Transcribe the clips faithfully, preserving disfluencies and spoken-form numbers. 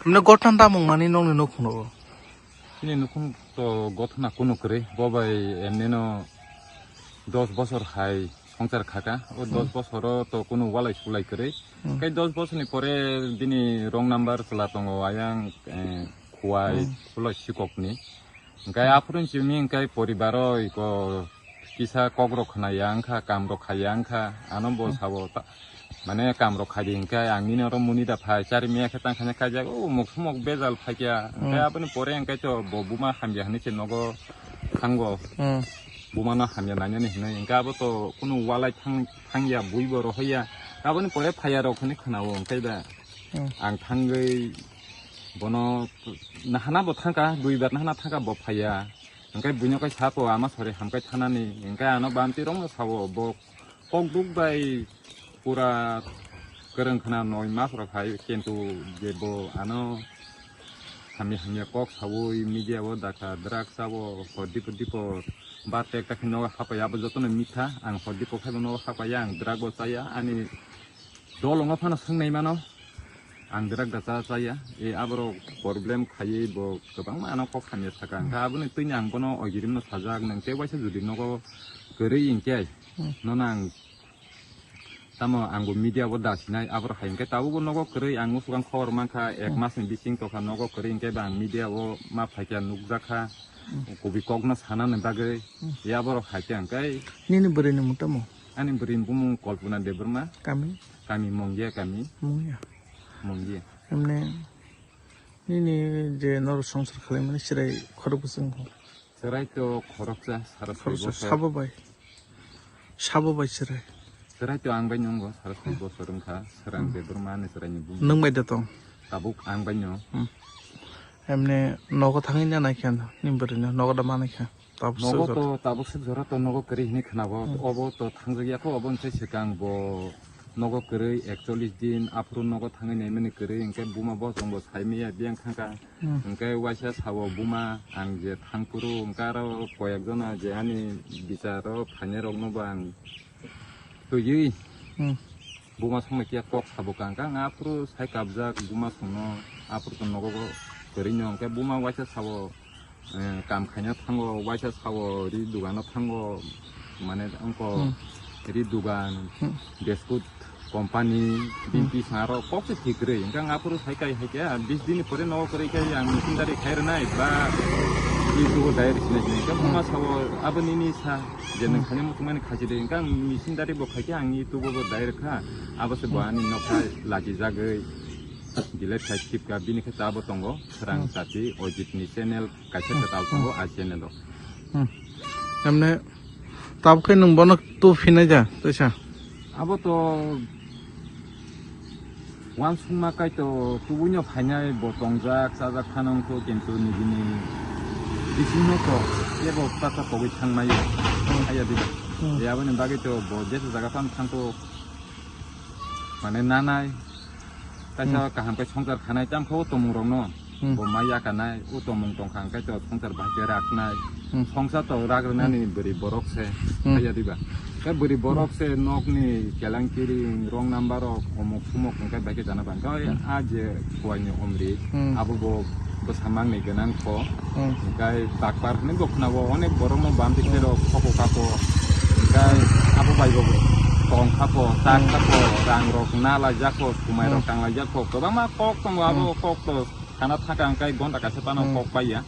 Himne gothan tamung mani nongni nukhung rogo. Chini nukhung to gothana kunu kwrwi, bo bai emnino dos bosor hai songchar khaka. O dos bosoro to kunu walai sulai kwrwi. Hmm. Kai dos bosorni pore bini wrong number chwla tongo ayang, eh, Khwai, Hmm. Khulai Sikokni. Hingkai aphuru simi hingkai poribaro iko kisa kokrok khwnaya wngkha, kamrok khaya wngkha, ano bo Hmm. sabo ta-, mane kamrok khaidi hingkai ang nini oro muni da phai, chari miya khe tang khanya kaijak, o mok sumok bejal phaikya, hingkai Hmm. aboni pore hingkai to bo buma hamya hinwi se nogo thango, Hmm. bumano hamya nainani hinwi, hingkai abo to kunu walai thang-, thangya, bui bo rohorya, aboni pore phaiya rok hinwi khwnao, hingkai da Hmm. ang thangwi bono nahana bo thangkha, duibar nahana thangkha bo phaiya. Hingke buino kai sapo ama sori hamkai thanani, hingke ano bamti rokno sao bo kokduk bai pura kwrwng khna noi mas rok hai, kintu je bo ano hamya hamya kok saui media o dakha drugs sabo hor dipo dipo bar tek ta khe nogo hapaiya abo jotono mitha, ang hor dipo khai bo nogo hapaiya, ang drug bo chaya, ani dol wngma phano swngnai mano. Ang drug da cha chaya, e aborok problem khaiwi bo kwbangma ano kok hamya saka. Hwnkhe aboni twini ang bono ogirimno sajak, nwng tei waisa jodi nogo kwrwi hinkhe Hmm. nono ang tamo ang bo media bo da sinai, aborok hai hinkhe tabukbo nogo kwrwi ang musugo ang khobor mankha, ek Hmm. masni bising tokha nogo kwrwi hinkhe ba ang media o ma phaikha nukjakha, Hmm. kubi kokno sanani bagwi, Hmm. e aborok hai khe hinkhe Nini bwrwini mung tamo? Ani bwrwini bumung Kalpuna Debbarma. Kami? Kami Mongya kami. Mongya. Mongya. Emne nini je noro songsar khalaimani chwrai khorok bwswk wngkha? Chwrai to khoroksa, sara soi Khoroksa, bosor. Sabo bai. Sabo bai chwrai. Chwrai to ang bai nungo, sara soi Hmm. bosor wngkha, Srang Hmm. Debbarma ani chwraini bumung. Nwng bai da tong? Tabuk ang bai no. Hmm. Emne nogo thangwi na naikha, ni bwrwino nogo da manaikha? Tabuk Nogo swk to, jora. Tabuk swk jora to nogo kwrwi hinwi khwnabo. Hmm. Obo to thangjak ya kho, obo wngkhe swkang bo nogo kwrwi ekchollish din, aphuru nogo thangwi naimani kwrwi, hwnkhe buma bo chwngbo saimaya biyang thangkha. Hmm. Hwnkhe waisa sao buma, ang je thangphuru, hwnkhe aro koyek jona je ani bicharo phainai rokno bo ang twiwi Hmm. buma songno kiya kok sabo kang kang, aphuru sai kabjak buma songno, aphuru to nogo kwrwi no, hwnkhe buma waisa sao, eh, kam khaina thango, waisa sao ri dugano thango, mane ongko Hmm. ri dugan, Hmm. Biscuit company, Hmm. bimpi saro kok se thik rwi, hwnkhe ang aphuru sai kai hai khe, bis din ni pore nogo kwrwi khe ang machine dari khai rwnai, ba ri dugo dai rwi sinai sinai, hwnkhe buma Hmm. sao abo nini sa, je nwng Hmm. khaina muchungmani khachi de, hwnkhe ang machine dari bo khai khe ang YouTube o bo dai rwkha, abo se bo Hmm. ani nokha lachijagwi delete khai khipka, bini khe abo tongo, Srang Hmm. Chati, Ojit ni channel, kaisa Hmm. kwtal tongo, Hmm. a channel o. Hmm. Emne, tabuk khe nwng bono tu phinai ja, twisa? Abo to uansukma kai to tubui no phainai bo tongjak, chajak phano wngkho, kintu nijini bisingno to kebo ta ta pogwi thangmai o. Hmm. Haya diba. Hmm. E aboni bagwi to bo jesa jaga phano thangkho. Mane nanai, kaisa Hmm. kaham khe songchar khanai, tamkhe o tongmung rokno Hmm. bo ma yakanai, o tongmung tongkha, hwnkhe to songchar bahai khe raknai. Hmm. Songchar to rak rwnani Hmm. bwrwi borok se, Hmm. haya diba. Khe bwrwi borok Hmm. se nokni kelang kiring, wrong number rok, omok sumok hwnkhe bai khe jana bang. Khe Hmm. a je Kuaini omri, Hmm. abo bo bwsa mangni gwnang kho. Hmm. Hwnkhe bakpar hwnwi bo khwnao, onek borokno bamti Hmm. khe rok khoko kako. Hwnkhe abo bai bo tong kha pho, tak Hmm. kha pho, rang rok na laijak pho, sumai rok Hmm. tang laijak pho, kwbangma kok tongo, abo Hmm. kok to sana thaka hwnkhe gonta kaisa phano Hmm. kok paiya.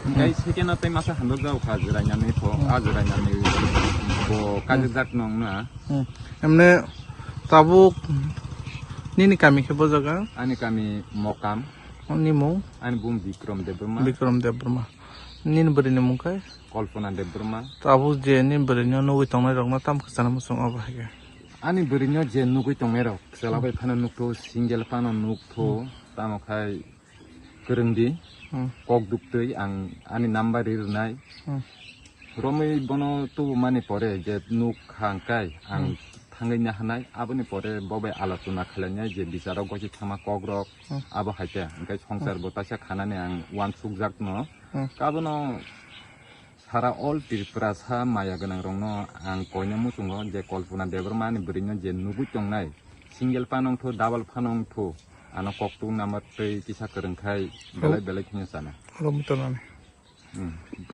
Hwnkhe Hmm. second o tei masa hamjak jao kha jwrainani pho, Hmm. a jwrainani bo Hmm. kajak jak nong na. Hmm. Emne tabuk nini kami khe bo jaga? Ani kami Mokam. Nini mung? Ani bung Bikram Debbarma. Bikram Debbarma. Nini bwrwini mung khe? Kalpana Debbarma. Tabuk je nini bwrwino nugwi tongnai rokno tamo kwchana muchung obo hai khe? Ani bwrwino je nugwi tongnai rok, chwla bai phano nukthu, single phano nukthu, Hmm. tamo khai kwrwng di, Hmm. kok duktwi ang ani number ri rwnai. Hmm. Romwi bono tubumani pore je nuk kha hwnkhe ang Hmm. thangwi nahanai, aboni pore bo bai alochona khlainai je bicharo gosi thangma kokrok Hmm. abo hai khe, hwnkhe songchar Hmm. bo taisa khanani ang uansukjakno. Hmm. Abono sara all Tripurasa maya gwnangrokno ang koina muchungo je Kalpana Debbarma ni bwrwino je nugwi tongnai, single phano wngthu, double phano wngthu, Ano kok tung nama tei kisa kwrwng khai belai belai kheno chana. Oro mutonani. Hmm.